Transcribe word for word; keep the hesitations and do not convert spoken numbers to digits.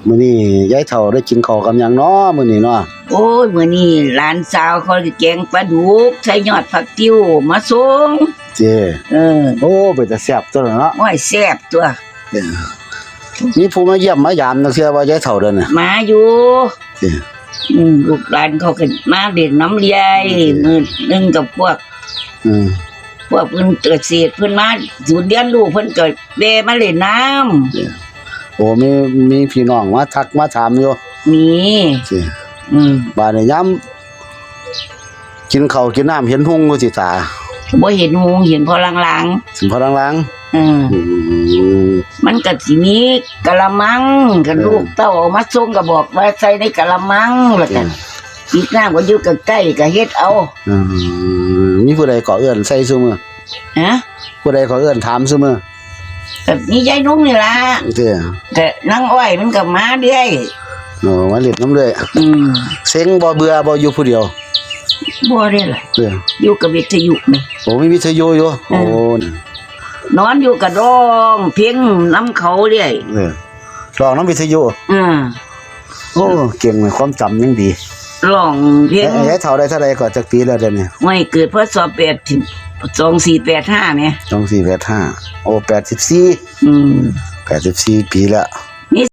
มื้อนี้ยายเฒ่าได้กินข้าวกับหยังน้อมื้อนี้เนาะ โอ้ย มื้อนี้หลานสาวเขาแกงปลาดุกใส่ยอดผักติ้วมาส่ง เจ้ เออ โอ้ เป็นตาแซ่บตัวเนาะ โอ้ย แซ่บตัว เจ้ มีผู้มาเยี่ยมมายามจักเทื่อบ่ยายเฒ่าเด้อเนี่ย มาอยู่ เจ้ อืม ลูกหลานเขาก็มาเล่นนำเรื่อย เจ้ มื้อหนึ่งกับพวก อืม พวกเพิ่นเกษตรเพิ่นมาศูนย์เรียนรู้เพิ่นก็แวะมาเล่นนำ เจ้ โอ้ มี มีพี่น้องมาทักมาถามอยู่ มี เจ้ อืม บาดนี้ยามกินข้าวกินน้ำเห็นหุงอยู่ติตา บ่เห็นหุง เห็นพอลางๆ เห็นพอลางๆ อืม อืม มันก็สิมีกะละมัง กัน เออ ลูกเต้าเอามาส่งก็บอกว่าใส่ในกะละมัง แล้วก็ เออ ปิดน้ำก็อยู่ใกล้ๆ ก็เฮ็ดเอา อืม มีผู้ใดก็เอิ้นใส่ซุมื้อ ฮะ ผู้ใดก็เอิ้นถามซุมื้อ ก็มียายนุ่งนี่ล่ะ เจ้ แต่นางอ้อยมันก็มาเรื่อย โอ้ มาเล่นนำเรื่อย อืม เซ็งบ่เบื่อบ่อยู่ผู้เดียว บ่ได้ล่ะ เจ้ อยู่กับวิทยุแหม โอ้ มีวิทยุอยู่ เออ โอ้ นอนอยู่ก็ร้องเพลงนำเขาเรื่อย เออ ร้องนำวิทยุ เออ โอ้ เก่งเลย ความจำยังดี ร้องเพลง เอ๊ะ ยายเฒ่าได้เท่าใดก็จักปีแล้วเดี๋ยวนี้ ไม่เกิด พ.ศ. แปดสิบ สองสี่แปดห้าแหม สองสี่แปดห้า โอ้ แปดสิบสี่ อืม แปดสิบสี่ปีแล้ว